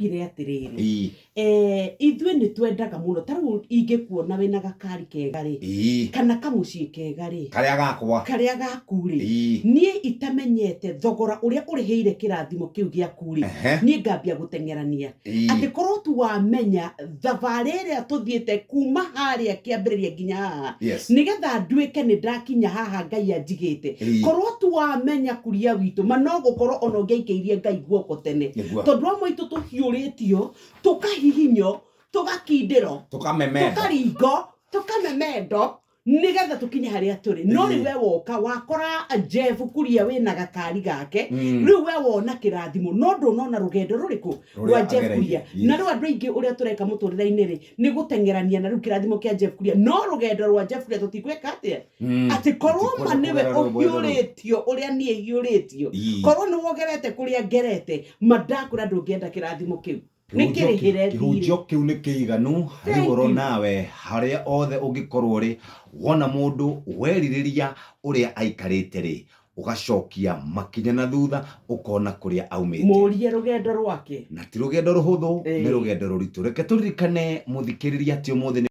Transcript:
Ire atĩrĩrĩ, Ĩĩ. Ithuĩ nĩ twendaga mũno, ta rĩu ingĩkuona wĩna gakari kega rĩ, kana kamũciĩ kega rĩ, Karĩa gakwa. Karĩa gaku rĩ, niĩ itamenyete thogora ũrĩa ũrĩhĩire kĩrathimo kĩu gĩaku rĩ, niĩ ngambia gũteng'erania. Atĩ korwo tu wamenya thabarĩ ĩrĩa tũthiĩte kuma harĩa kĩambĩrĩria nginya haha, nĩgetha nduĩke nĩ ndakinya haha Ngai anjigĩte, korwo tu wamenya kuria witũ ma, no gũkorwo ona ũngĩaikĩirie Ngai guoko tene. Tondũ amwe aitũ tũhiũrĩtio, tũkahihinywo, tũgakindĩrwo, Tũkamemendo. Tũkaringo, tũkamemendo, nĩgetha tũkinye harĩa tũrĩ. No rĩu we woka wakora Jeff Kuria wĩna gakari gake, rĩu we wona kĩrathimo, no ndũnona rũgendo rũrĩkũ Rũrĩa rwa Jeff agereire. Kuria. Na rĩu andũ aingĩ ũrĩa tũreka mũtũrĩre-inĩ rĩ, nĩ gũteng'erania na rĩu kĩrathimo kĩa Jeff Kuria, no rũgendo rwa Jeff Kuria tũtikwĩka atĩa, atĩ korwo ma Tũtikwenda nĩwe kũgerera rũgendo rũu. ũhiũrĩtio ũrĩa niĩ hiũrĩtio, korwo nĩ wogerete kũrĩa ngerete, ma ndakwĩra ndũngĩenda kĩrathimo kĩu nĩ kĩrĩhĩre thiirĩ. Kĩhunjio kĩu nĩ kĩiganu. Thank Rĩu oro you. Nawe harĩa othe ũngĩkorwo rĩ, wona mũndũ werirĩria ũrĩa aikarĩte rĩ, ũgacokia makinya na thutha, ũkona kũrĩa aumĩte. Mũrie rũgendo rwake. Na ti rũgendo rũhũthũ, nĩ rũgendo rũritũ. Reke tũririkane mũthikĩrĩria atĩ ũmũthĩ nĩ